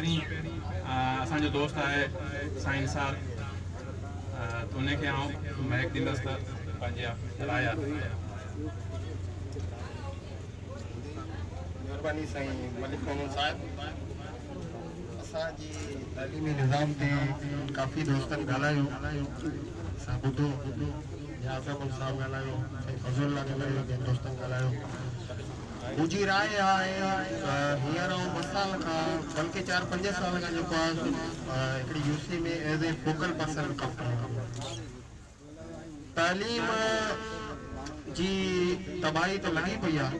پهرين اسان جو دوست آهي سائين نثار ته ان کي آئون مائيڪ ڏيندس ته پنهنجي راء عرض ڪري. مهرباني سائين ملڪ محمد صاحب. اسان جي تعليمي نظام تي ڪافي دوستن ڳالهايو، اسان ٻڌو، نياز احمد صاحب ڳالهايو، سائين فضل الله ڳالهايو، ٻين دوستن ڳالهايو. منهنجي راء اها آهي ته هينئر آئون ٻه سال کان بلڪه چار پنج سال کان جيڪو آهي سو هڪڙي U C ۾ as a focal person ڪم ڪيان پيو. تعليم جي تباهي ته لڳي پئي آهي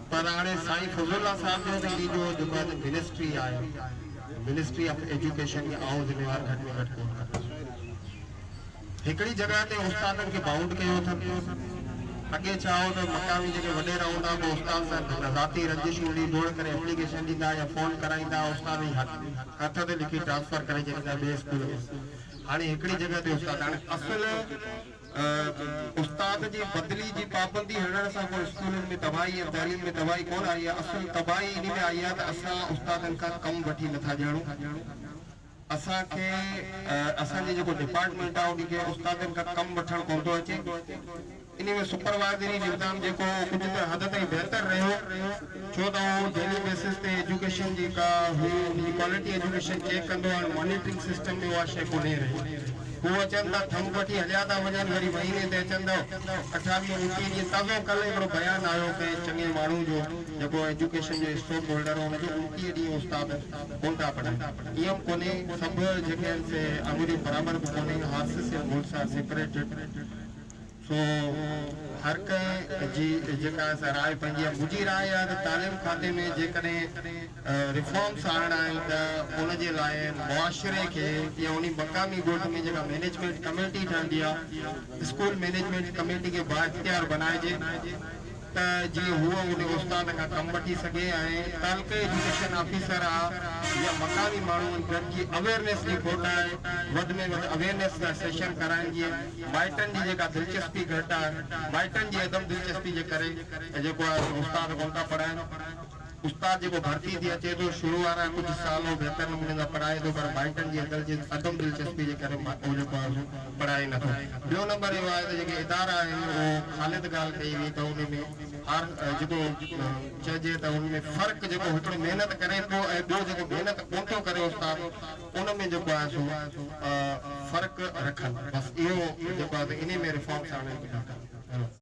پر هاڻي سائين فضل الله صاحب جو به انهي جو جيڪو آهي منسٽري آهي منسٽري آف ايجوڪيشن کي آئون ذميوار گهٽ ۾ گهٽ ڪونه ڪندس. هڪڙي جڳهه تي استادن کي بائونڊ ڪيو اٿن. اڳي ڇا هو ته مقامي جيڪي وڏيرا هوندا هئا استاد سان ذاتي رنجش هوندي ڊوڙ ڪري اپليڪيشن ڏيندا يا فون ڪرائيندا استاد جي هٿ تي لکي ٽرانسفر ڪري ڇڏيندا ٻئي اسڪول ۾. هاڻي هڪڙي جڳهه تي استاد هاڻي اصل استاد جي بدلي جي پابندي هڻڻ سان ڪو اسڪولن ۾ تباهي يا تعليم ۾ تباهي ڪونه آئي آهي اصل تباهي انهي ۾ آئي آهي ته اسان استادن کان ڪم وٺي نٿا ڄاڻون. اسان کي اسان جي جيڪو ڊپارٽمينٽ آهي ان کي استادن کان ڪم وٺڻ ڪونه ٿو اچي انهي ۾ سپروائزري نظام جيڪو هو ڪجهه ته حد تائين بهتر رهيو ڇو ته اهو ڊيلي بيسز تي ايجوڪيشن جي ڪا هو ان جي ڪوالٽي ايجوڪيشن چيڪ ڪندو هاڻي مانيٽرنگ سسٽم ۾ اها شيء ڪونهي رهي. هو اچن ٿا ٿنڀ وٺي هليا ٿا وڃن وري مهيني تي اچن ٿا اٺاويهه اڻٽيهه ڏينهن تازو ڪلهه هڪڙو بيان آيو ڪنهن چڱي ماڻهو جو جيڪو ايجوڪيشن جو اسٽاڪ هولڊر هو ان جو اڻٽيهه ڏينهن استاد ڪونه ٿا پڙهائن ايئن به ڪونهي سڀ جيڪي آهن سي آڱريون برابر به ڪونهي horses and mills R separated سو هر ڪنهن جي جيڪا آهي سا راء پنهنجي آهي. منهنجي راء اها آهي ته تعليم کاتي ۾ جيڪڏهن ريفارمس آڻڻا آهن ته ان جي لاء معاشري کي يا انهي مقامي ڳوٺ ۾ جيڪا مئنيجمينٽ ڪميٽي ٺهندي آهي اسڪول مئنيجمينٽ ڪميٽي کي بااختيار بنائجي ته جيئن هوء ان استاد کان ڪم وٺي سگهي ۽ تعلقي ايجوڪيشن آفيسر آ يا مقامي ماڻهو گڏجي اويئرنيس جي کوٽ آهي وڌ ۾ وڌ اويئرنيس جا سيشن ڪرائن جيئن مائٽن جي جيڪا دلچسپي گهٽ آهي مائٽن جي عدم دلچسپي جي ڪري جيڪو آهي سو استاد ڪونه ٿا پڙهائن. استاد جيڪو ڀرتي ٿي اچي ٿو شروع وارا ڪجهه سال هو بهتر نموني سان پڙهائي ٿو پر مائٽن جي عدم دلچسپي جي ڪري هو جيڪو آهي سو پڙهائي نٿو. ٻيو نمبر اهو آهي ته جيڪي ادارا آهن اهو خالد ڳالهه ڪئي هئي ته ان ۾ هر جيڪو چئجي ته ان ۾ فرق جيڪو هڪڙو محنت ڪري پيو ۽ ٻيو جيڪو محنت ڪونه ٿو ڪري استاد ان ۾ جيڪو آهي سو فرق رکن بس اهو جيڪو آهي سو انهي ۾ ريفارمس آڻڻ ته بهتر.